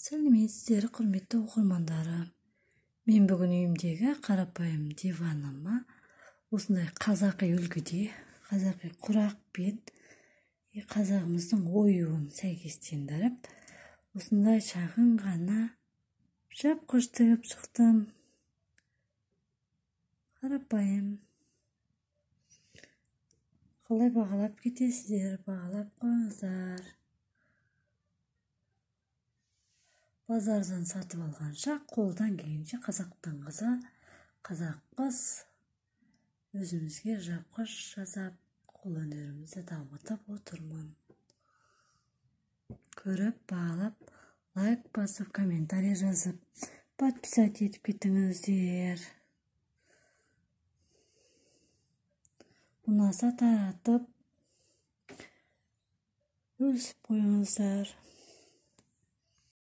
Сәлеметсіздер, құрметті оқырмандары. Мен бүгін үйімдегі қарапайым диваныма осындай қазақи үлгіде, қазақи құрақпен қазағымыздың оюын сәйкестендіріп, осындай шағын ғана жапқыш тігіп шықтым. Қарапайым. Қалай бағалап кетесіздер, бағалап қойыңыздар. Базардан сатып алғанша, қолдан келгенше қазақтың қызы, қазақ қыз өзімізге жапқыш жасап, қолөнерімізді дамытып отырмын. Көріп, бағалап, лайк басып, комментарий жазып, подписать етіп кетіңіздер. Ұнаса таратып, бөлісіп қойыңыздар.